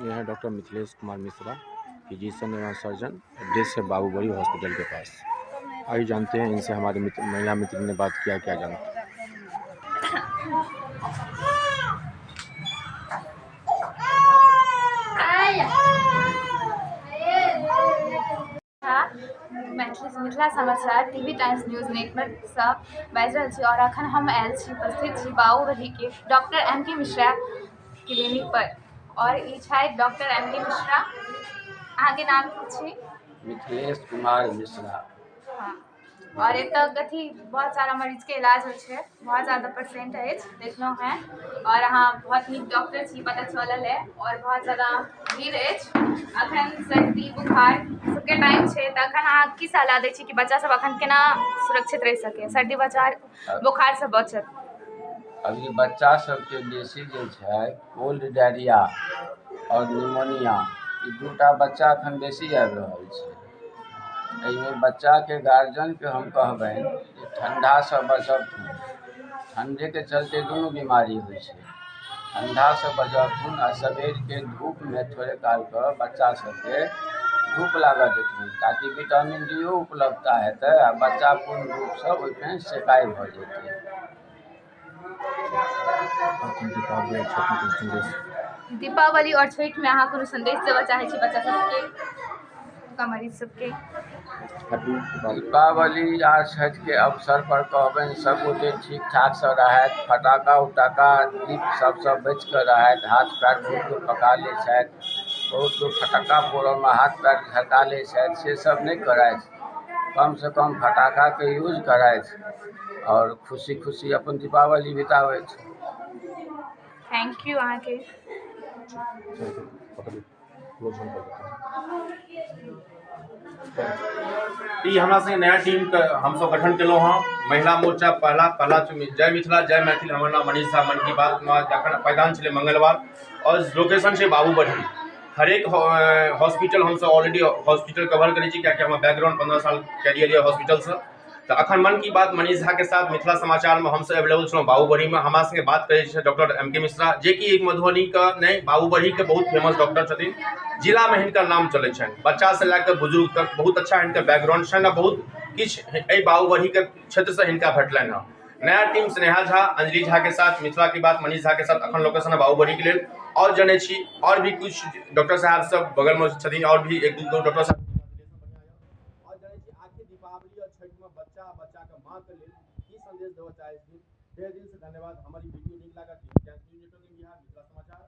यह है doctor Mithilesh Kumar Mishra, physician एवं सर्जन, एड्रेस है बाबूबरही हॉस्पिटल के पास। आइए जानते हैं इनसे, हमारे मित्र, महिला मित्र ने बात किया, क्या जानते हैं। मैथिली मिथिला समाचार टीवी टाइम्स न्यूज नेटवर्कसँ बाजि रहल छी और अखन हम आयल छी, उपस्थित छी बाबूबरहीके डॉक्टर एम के मिश्रा क्लिनिक पर। और ई छथि डॉक्टर एम के मिश्रा। अहाँके नाम की छी? मिथिलेश कुमार मिश्रा। हाँ, और एतऽ कथी बहुत सारा मरीजके इलाज होइ छै, बहुत ज़्यादा पेशेंट अछि देखलहुँ हेँ। और अहाँ बहुत नीक डॉक्टर छी, पता चलल है। और बहुत ज़्यादा भीड़ अछि अखन, सर्दी बुखार सबके टाइम छै, तऽ अखन अहाँ की सलाह दै छी कि बच्चा सब अखन केना सुरक्षित रहि सकै, सर्दी बुखारसँ बचत? अभी बच्चा सबके बेसी जे छै कोल्ड डायरिया और निमोनिया, ई दूटा बच्चा एखन बेसी आबि रहल छै। एहिमे बच्चाके गार्जियनके हम कहबनि जे ठण्डासँ बचबथुन। ठण्डेके चलते दुनू बीमारी होइ छै। ठण्डासँ बचबथुन आ सबेरके धूपमे थोड़े कालके बच्चा सबके धूप लागऽ देथुन, ताकि विटामिन डी ओ उपलब्धता हेतै आ बच्चा पूर्ण रूपसँ ओहिमे सेकाइ भऽ जेतै। दीपावली और छठ में संदेश। दीपावली और छठिमे अहाँ कोनो संदेश देबऽ चाहै छी बच्चा सबके, मरीज सबके? हैप्पी दीपावली। दीपावली आ छठिके अवसर पर कहबनि सब गोटे ठीक ठाकसँ रहथि, फटाका उटाका दीप सबसँ बचिकऽ रहथि। हाथ पैर बहुत लोक पका लै छथि, बहुत लोक फटक्का फोड़ऽमे हाथ पैर झरका लै छथि, से सब नहि करथि। कमसँ कम फटाकाके यूज करथि आओर खुशी खुशी अपन दीपावली बिताबथि। Thank you अहाँके। पकड़िए, क्लोज हम कर देते हैं। ई हमरा संगे नया टीम के हमसब गठन केलहुँ हँ, महिला मोर्चा पहला पहला जय मिथिला जय मैथिल। हमर नाम मनीष झा। मन की बात में जखन पैदान छलै मंगलवार और लोकेशन छै बाबूबरही। हरेक हॉस्पिटल हमसब ऑलरेडी हॉस्पिटल कवर करै छी, कियाकि हमर बैकग्राउंड 15 साल कैरियर यऽ हॉस्पिटलसँ। तऽ अखन मन की बात मनीष झा के साथ मिथिला समाचार में हमसब अवेलेबल छलहुँ बाबूबरही में। हमरा संगे बात करै छै डॉक्टर एम के मिश्रा, जेकि एक मधुबनी के नहि बाबूबरही के बहुत फेमस डॉक्टर छथिन। जिला में हिनकर नाम चलै छनि, बच्चा से लए कऽ बुजुर्ग तक बहुत अच्छा हिनकर बैकग्राउंड छनि आ बहुत किछु एहि बाबूबरही के क्षेत्रसँ हिनका भेटलनि हँ। नया टीम स्नेहा झा, अंजलि झा के साथ मिथिला की बात मनीष झा के साथ अखन लोकेशन है बाबूबरही के लेल। और जनै छी और भी कुछ डॉक्टर साहब सब बगल में छथिन, और भी एक दू डॉक्टर साहब। और जनै छी आखिर दीपावली और छठि में बच्चा बच्चा के माँ के लेल की संदेश देबऽ चाहै छथिन। तहे दिल से धन्यवाद। हमर ई वीडियो नीक लागत न्यूज नेटवर्क बिहार मिथिला समाचार।